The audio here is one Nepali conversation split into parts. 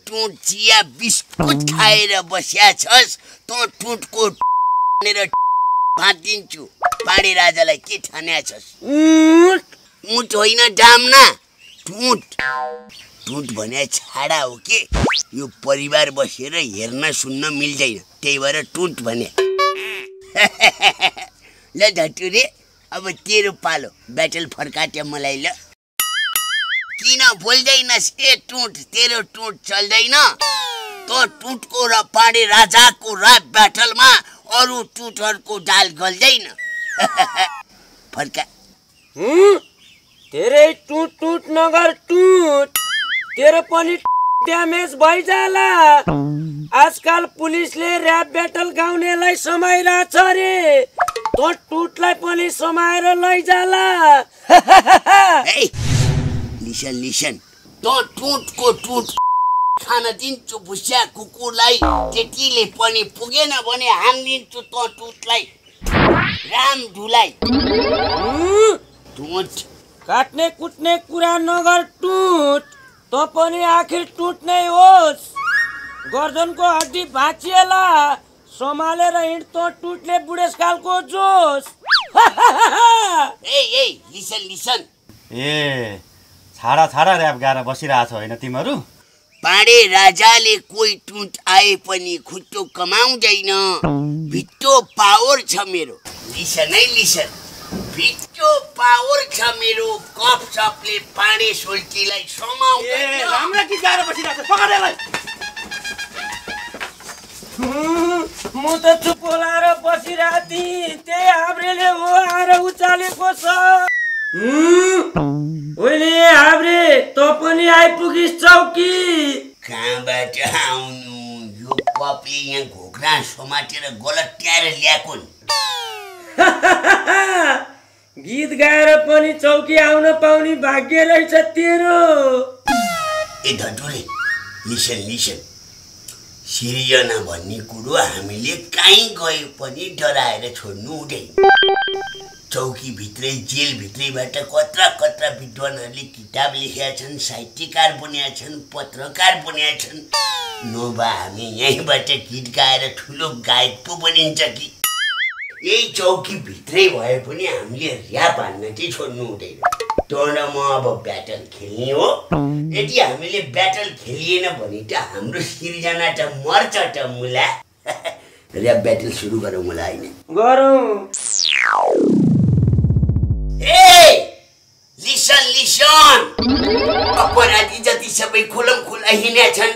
टुट चिया बिस्कुट खाएर बस्या छस् त टुटको भनेर भाँदिन्छु। पाडे राजालाई के ठान्या छस्? ऊँट होइन डाम्ना, टुट। टुट भने छाडा हो के? यो परिवार बसेर हेर्न सुन्न मिल्दैन, त्यही भएर टुट भने। ल धटुरे, अब तेरो पालो, ब्याटल फर्काट्या मलाई ल। किन बोल्दैनस् ए टुट? तेरो टुट चल्दैन? त टुटको र पाडे राजाको रात ब्याटलमा अरू टुटहरूको डाल गल्दैन। फर्का। धेरै टुट टुट नगर टुट, तेरो पनि ड्यामेज भइजाला। आजकल पुलिसले र्याप ब्याटल गाउनेलाई समाइरहेछ रे, त टुटलाई पनि समाएर लैजाला। लिसन लिसन, त टुटको टुट खान दिन्छु भुस्या कुकुरलाई, त्यतिले पनि पुगेन भने हानिदिन्छु त टुटलाई राम ढुलाई। टुट काट्ने कुट्ने कुरा नगर टुट, त पनि आखिर टुट नै होस्। गर्दनको हड्डी भाँचिएला, सम्हालेर हिँड त टुटले बुढेसकालको जोस। ए लिसन लिसन। ए छाडा छाडा र्याप गाएर बसिरहेछ होइन तिमीहरू? पाडे राजाले कोही टुट आए पनि खुट्टो कमाउँदैन, भिट्टो पावर छ मेरो। लिसन है लिसन, भिट्टो पावर छ मेरो। कफ सपले पाडे सोल्टीलाई समाउँदैन। राम्रो गीत गाएर बसिरहेछ, पकडेलाई। म त चुप लाएर बसिरहेको थिएँ, त्यही हाब्रेले हो आएर उचालेको छ। ओइले हाब्रे, त पनि आइपुगिस् चौकी। कहाँबाट आउनु? यो कपले यहाँ घोक्रा समातेर गलत्याएर ल्याएको नि। गीत गाएर पनि चौकी आउन पाउने भाग्य रहेछ तेरो। ए धटुरे, लिसन लिसन, सिर्जना भन्ने कुरो हामीले कहीँ गए पनि डराएर छोड्नु हुँदैन। चौकीभित्रै जेलभित्रैबाट कत्रा कत्रा विद्वानहरूले किताब लेखेका छन्, साहित्यकार बनेका छन्, पत्रकार बनेका छन्। नभए हामी यहीँबाट गीत गाएर ठुलो गायक पो बनिन्छ कि? यही चौकीभित्रै भए पनि हामीले र्याप हान्न चाहिँ छोड्नु हुँदैन। तर म अब ब्याटल खेल्ने हो। यदि हामीले ब्याटल खेलिएन भने त हाम्रो सिर्जना त मर्छ त मुला। र्याप ब्याटल सुरु गरौँ होला होइन? गरौँ। लिसन लिसन, अपराधी जति सबै खुलम खुला हिँडेछन्।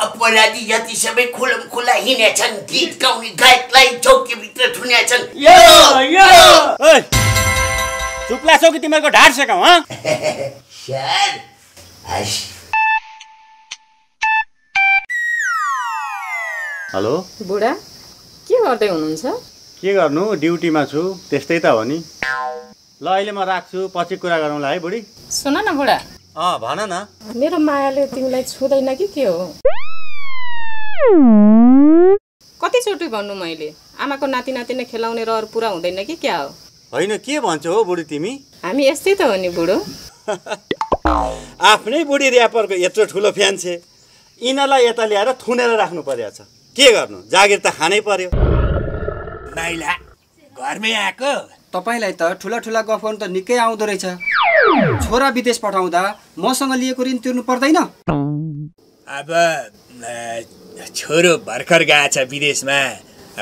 अपराधी जति सबै खुलम खुला हिँडेछन्, गीत गाउने गायकलाई चौकीभित्र थुनेछन्। चुप्ला छौ कि तिमीहरूको ढाड सेकाउ? सर हेलो बुढा, के गर्दै हुनुहुन्छ? के गर्नु, ड्युटीमा छु, त्यस्तै त हो नि। ल अहिले म राख्छु, पछि कुरा गरौँला है बुढी। सुन न बुढा। भन न। मेरो मायाले तिमीलाई छुँदैन कि के हो? कतिचोटि भन्नु मैले, आमाको नाति नातिनी खेलाउने रहर पुरा हुँदैन कि क्या हो? होइन के भन्छौ हो बुढी तिमी? हामी यस्तै त हो नि बुढो। आफ्नै बुढी र्यापरको यत्रो ठुलो फ्यान छे, यिनीहरूलाई यता ल्याएर थुनेर राख्नु परेछ। के गर्नु, जागिर त खानै पर्यो। नाइला घरमै आएको? तपाईलाई त ठुला ठुला गफ गर्नु त निकै आउँदो रहेछ। छोरा विदेश पठाउँदा मसँग लिएको ऋण तिर्नु पर्दैन? अब छोरो भर्खर गएछ विदेशमा,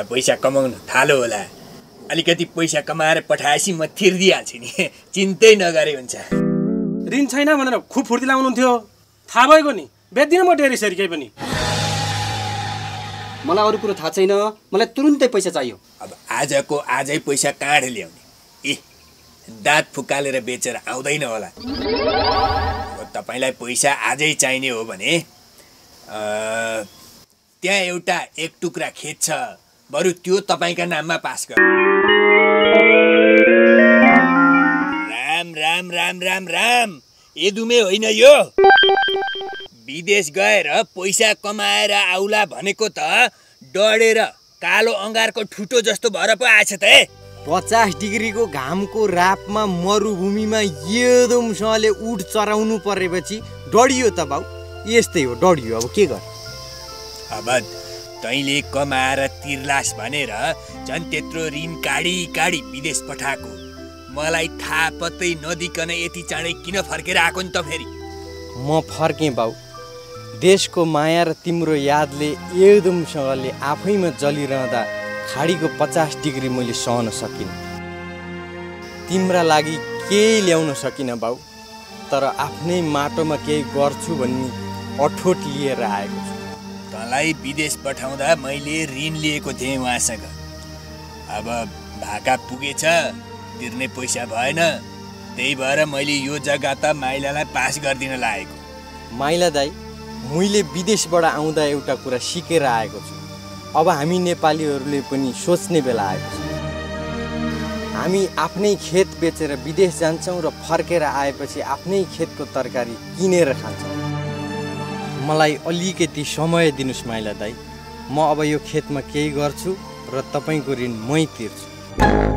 पैसा कमाउनु थालो होला। अलिकति पैसा कमाएर पठाएपछि म तिर्दिहाल्छु नि, चिन्तै नगरे हुन्छ। ऋण छैन भनेर खुब फुर्ती लाउनुहुन्थ्यो, थाहा भएको नि बेच्दिनँ म डेरी सेरी केही पनि। मलाई अरू कुरो थाहा छैन, मलाई तुरुन्तै पैसा चाहियो। अब आजको आजै पैसा काँड ल्याउने? दाँत फुकालेर बेचेर आउँदैन होला। अब तपाईँलाई पैसा आजै चाहिने हो भने त्यहाँ एउटा एक टुक्रा खेत छ, बरु त्यो तपाईँका नाममा पास गर। राम राम राम राम राम, एदुमे होइन यो। विदेश गएर पैसा कमाएर आउला भनेको त डढेर कालो अंगारको ठुटो जस्तो भएर पो आएछ त। 50 डिग्रीको घामको रापमा मरुभूमिमा एकदमसँगले उठ चराउनु परेपछि डढियो त बाउ। यस्तै हो, डढियो। अब के गर? अब तैँले कमाएर तिर्लास भनेर झन् त्यत्रो ऋण काडी विदेश पठाएको मलाई थाहा पत्तै नदिकन यति चाँडै किन फर्केर आएको नि त फेरि? म फर्केँ बाउ। देशको माया र तिम्रो यादले एकदमसँगले आफैमा जलिरहँदा खाडीको 50 डिग्री मैले सहन सकिनँ। तिम्रा लागि केही ल्याउन सकिनँ बाउ, तर आफ्नै माटोमा केही गर्छु भन्ने अठोट लिएर आएको छु। तँलाई विदेश पठाउँदा मैले ऋण लिएको थिएँ उहाँसँग। अब भाका पुगेछ, तिर्ने पैसा भएन, त्यही भएर मैले यो जग्गा त माइलालाई पास गरिदिन लागेको। माइला दाई, मैले विदेशबाट आउँदा एउटा कुरा सिकेर आएको छु। अब हामी नेपालीहरूले पनि सोच्ने बेला आएको छ। हामी आफ्नै खेत बेचेर विदेश जान्छौँ र फर्केर आएपछि आफ्नै खेतको तरकारी किनेर खान्छौँ। मलाई अलिकति समय दिनुहोस् माइला दाई, म अब यो खेतमा केही गर्छु र तपाईँको ऋण मै तिर्छु।